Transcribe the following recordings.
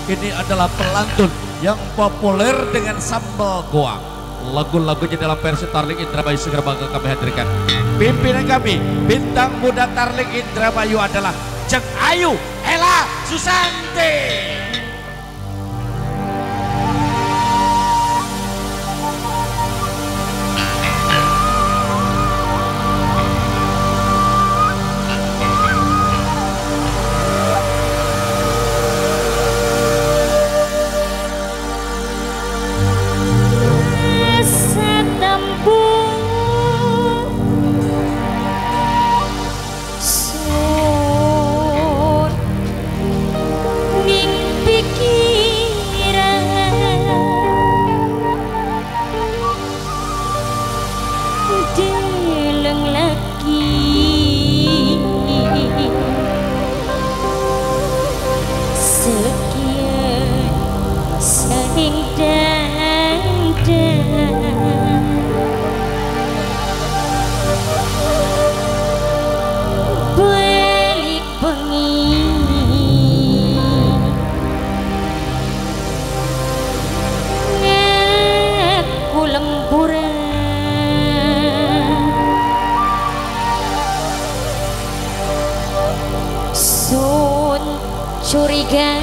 Ini adalah pelantun yang populer dengan sambal goang. Lagu-lagunya dalam versi Tarling Indramayu segera bakal kami hadirkan. Pimpinan kami, bintang muda Tarling Indramayu adalah Jeng Ayu Ella Susanti. Curiga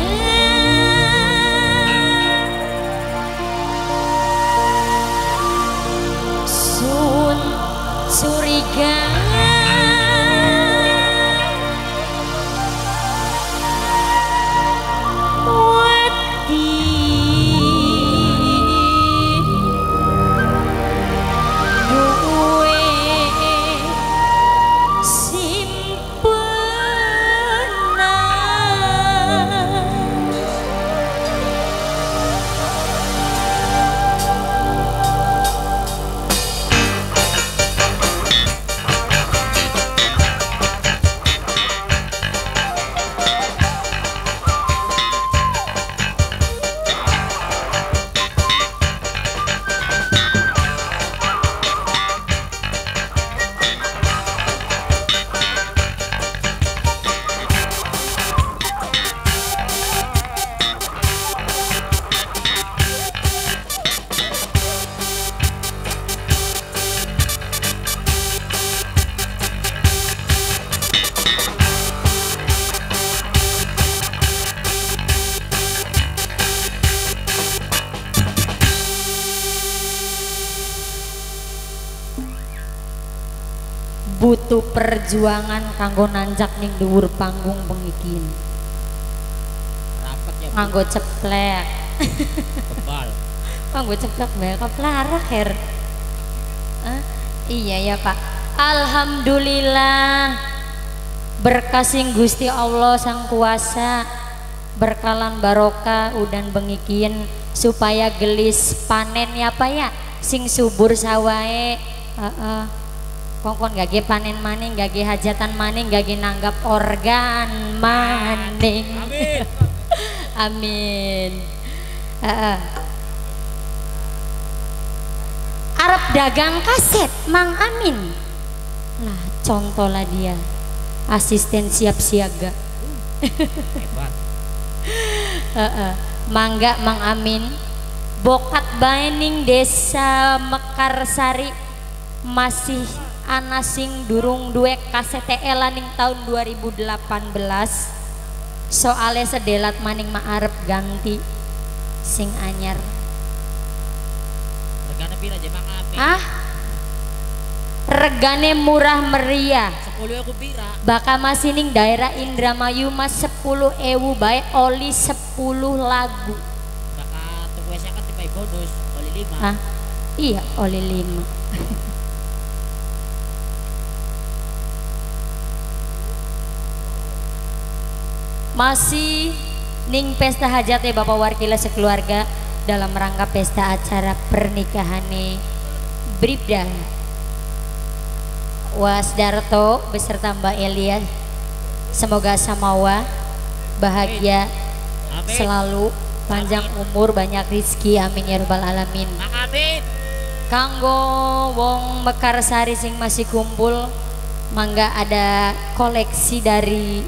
sun curiga wedi duwe butuh perjuangan kanggo nanjak ning dhuwur panggung bengi. Rapet ya. Nganggo ceplek. Kebal. Nganggo ceplek bae keplarak her. Hah? Iya ya Pak. Alhamdulillah berkah sing Gusti Allah Sang Kuasa berkalan barokah udan bengikin supaya gelis panen ya Pak ya, sing subur sawahe. Heeh. Kongkon gage panen maning, gage hajatan maning, gage nanggap organ maning. Amin. Amin. Arab dagang kaset, Mang Amin. Lah, contohlah dia, asisten siap siaga. Hebat. Mangga Mang Amin, bokat bae ning desa Mekarsari masih ana sing durung duwe kasete Ella ning tahun 2018 soale sedelat maning ma arep ganti sing anyar. Regane pira je Mang Amin? Ah? Regane murah meriah. 10.000 pira? Baka masih ning daerah Indramayu mas 10.000 bae oli 10 lagu. Baka tuku wis kan tipe bonus oli 5. Ah? Iya, oli 5. Masih ning pesta hajate Bapak Warkila sekeluarga dalam rangka pesta acara pernikahane Bribda Wasdarto beserta Mbak Elia. Semoga samawa bahagia. Amin. Selalu panjang. Amin. Umur, banyak rizki, amin ya rabbal alamin. Amin. Kanggo wong Mekarsari sing masih kumpul, mangga ada koleksi dari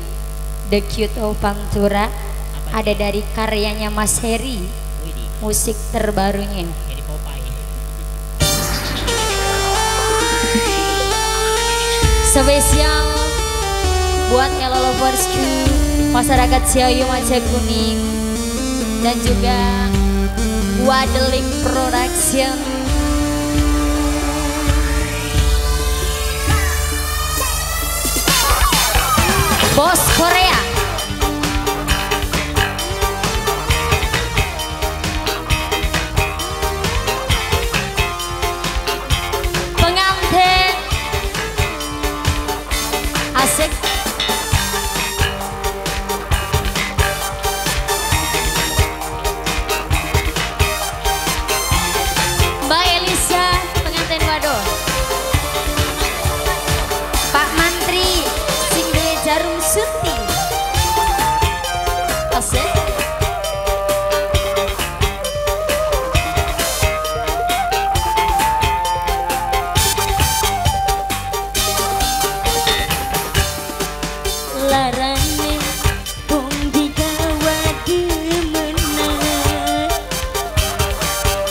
The Cute of Pantura. Apa Ada dari karyanya Mas Heri, musik terbarunya. Spesial buat Elo Loversku, masyarakat Ciayu Majakuning, dan juga Wadeling Production. Bos Korea. Pengantin asik. Mbak Elisa pengantin wadon. Pak Mantri sing duwe jarum sunti. Asik. Larane wong digawa demenan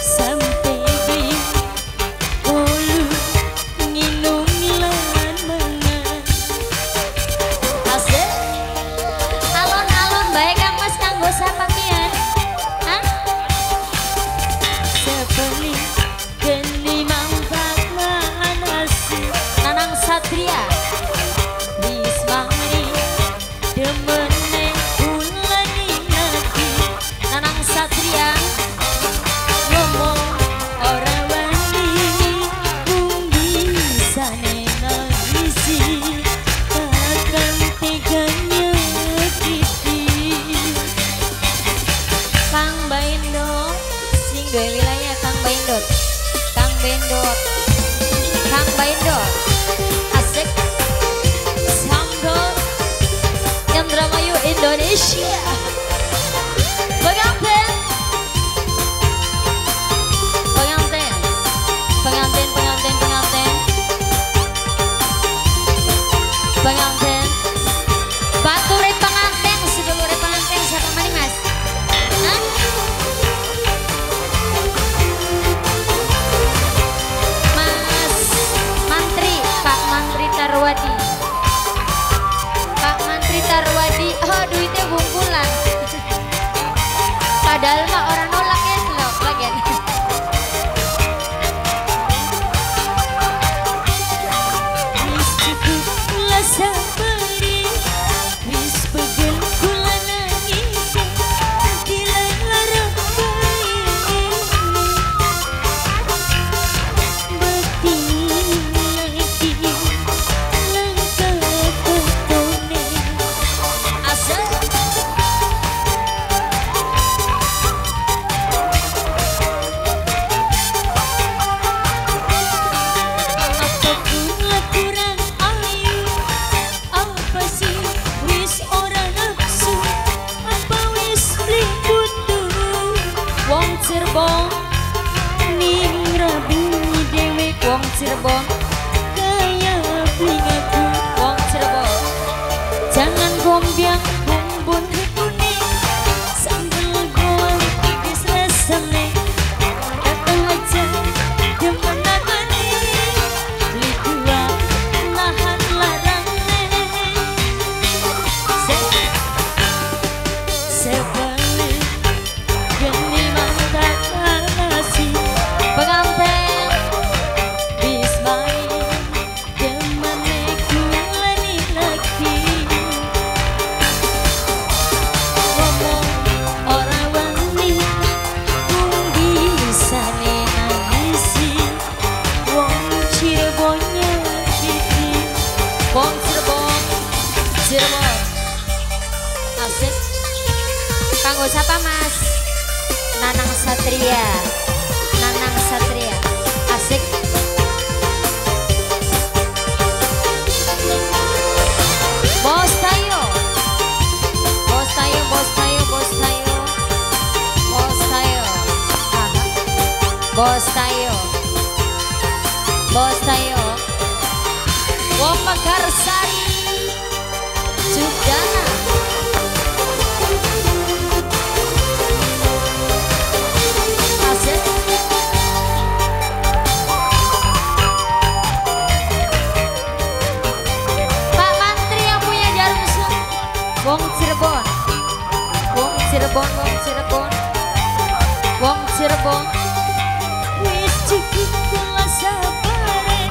sampe di ulu nginum lan mangan. Asik. Alon-alon bae Kang Mas kanggo sapakian. Hah? Sepeni geni mampak manasi Nanang Satria. Wis mari demene ulani lagi. Nanang Satria. Ngomong ora wani mung bisane nangisi takkan tega nyakiti. Kang Bendo sing duwe wilayah Kang Bendot. Kang Bendot. Kang Bendot. Asik. Sambal Indramayu Indonesia. Pengantin. Pengantin. Pengantin, pengantin, pengantin. Pengantin. Bature pengantin, sedulure pengantin siapa maning Mas? Hah? Mas Mantri, Pak Mantri Tarwadi. Pak Mantri Tarwadi, oh duitnya bungkulan. Padahal mah orang nolak ya loh, bagian. Wis cukup kula sabari, wis pegel kula nangis, dilarang bae. Bekti lagi langkah ketone. Asik. Apa kula kurang ayu? Apa sih wis ora nafsu? Apa wis beli butuh? Wong Cirebon, Ning rabi dhewe wong Cirebon, kaya beli ngaku. wong Cirebon. Jangan gombyang bumbun kuning, sambel goang wis rasane. Dateng aja demen agone, beli dua lahan larangane. Sebalik geni mantak nasi. Pengantin Wis main demene kulani lagi. Ngomong ora wani mung bisane nangisi wong Cirebon nyakiti. Wong Cirebon, Cirebon. Asik. Kanggo siapa Mas? Nanang Satria. Nanang Satria. Asik. Bos Tayo. Bos Tayo, Bos Tayo, Bos Tayo. Bos Tayo. Aha. Bos Tayo. Bos Tayo. Wong Mekarsari. Sudana. Cirebon, wong Cirebon, wong Cirebon. Wis cukup kula sabare,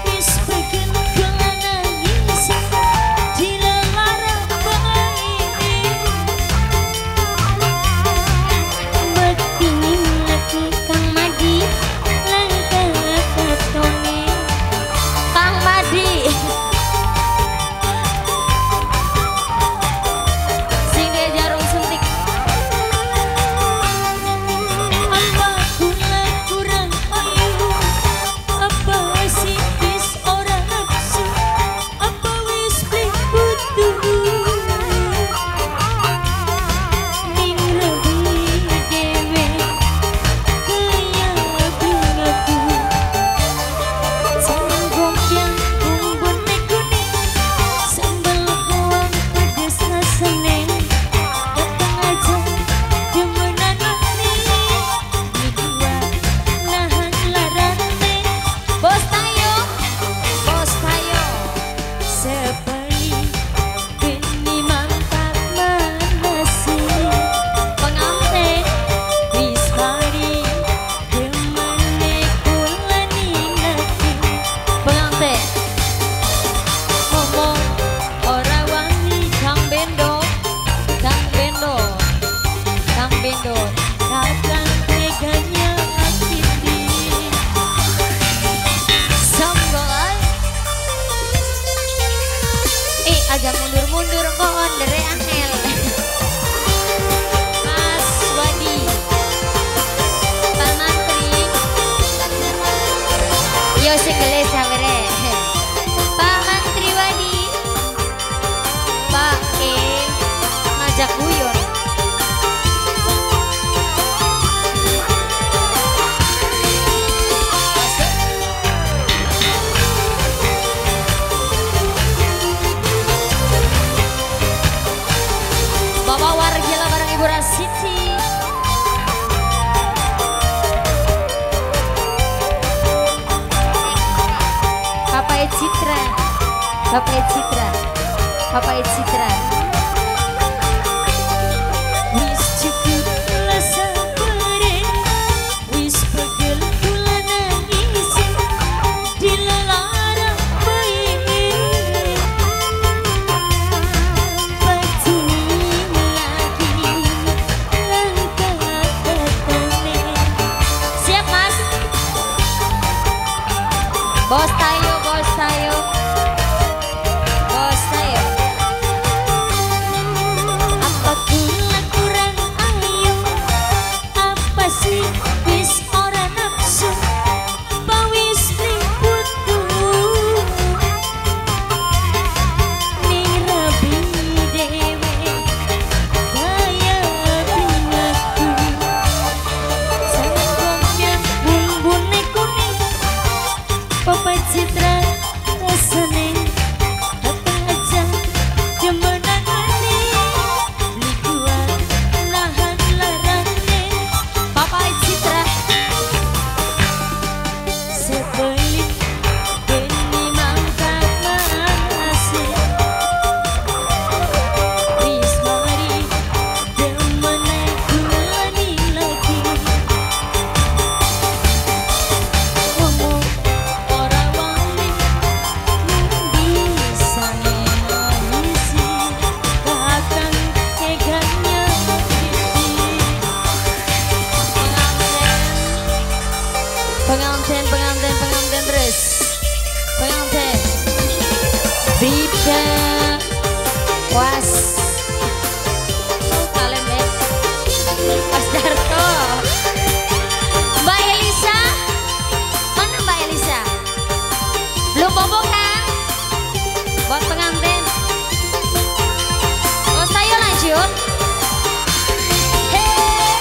wis pegel kula nangis, dilarang bae. Bekti laki Kang Madi, langkah ketone Kang Madi. Sing dia jarum suntik. Apa kula kurang ayu, apa sih wis ora nafsu, apa wis beli butuh. Ning rabi dhewe kaya bungaku, Sambel gombyang bumbune kuning, sambel goang pedes rasane. Datang aja demenan ini, beli nahan larane. Bos Tayo, Bos Tayo. Sebali beni mangkat manasi, Pengantin wis mari demene kula ningati. Pengantin ngomong ora wani. Kang Bendo, Kang Bendo, Kang Bendo. Kakang teganya akiti. Sambal. Aja mundur-mundur kok ondere angel. Mas Wadi, Pak Mantri. Yo sing gelis sawere. Pak Mantri Wadi. Pak E ngajak guyon. Bapak Wargila bareng Ibu Rasiti. Bapak Citra, Bapak Citra, Bapak Citra. Wis cukup kula sabare, wis pegel kula nangis, dilarang bae. Batini lagi langkah ketone. Siap Mas. Bos Tayo, Bos Tayo, Bos Tayo. Apa kula kurang ayu, apa sih wis ora nafsu, apa wis beli butuh. Ning rabi dhewe kaya bungaku, sambel gombyang bumbune kuning, Papa Citra rasane. Datang aja demenan ane, beli kuat nahan larane. Bapak Citra. Sebeli beni mangkat manasi, wis mari demene kula lagi. Ngomong ora wani, mung bisa nangisi, kakang teganya akiti. Pengantin, pengantin, pengantin terus. Pengantin. Bribda Was. Oh, kalian deh. Mas Darto. Mbak Elisa. Mana Mbak Elisa? Belum bobo kan? Buat pengantin. Bos Tayo lanjut. Hey.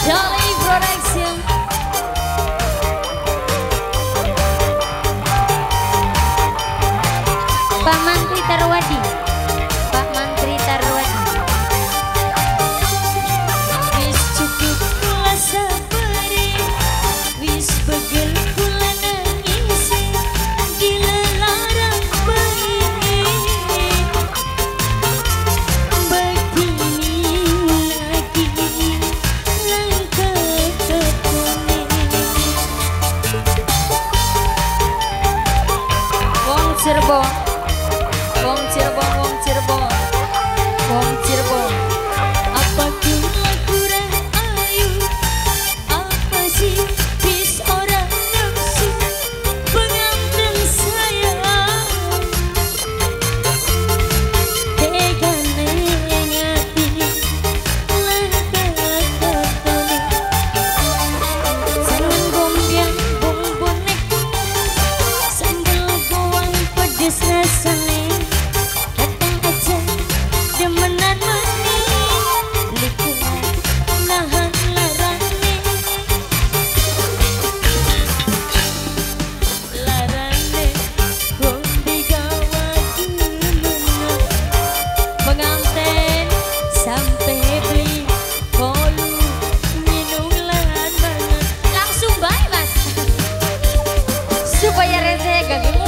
Jolly Production. Pak Mantri Tarwadi, Pak Mantri Tarwadi. Wis cukup kula sabare, wis pegel Cirebon, wong Cirebon, wong Cirebon, wong Cirebon. Apa kula kurang ayu? Apa sih wis ora nafsu pengantin sayang? Tegane ngati lan kakatone seneng gombyang bumbune sambel goang pedes rasane datang aja demenan mani likuan nahan larane larane wong digawa demenan Pengantin sampai beli kolu minum lan mangan. Langsung bae mas, supaya rese gak.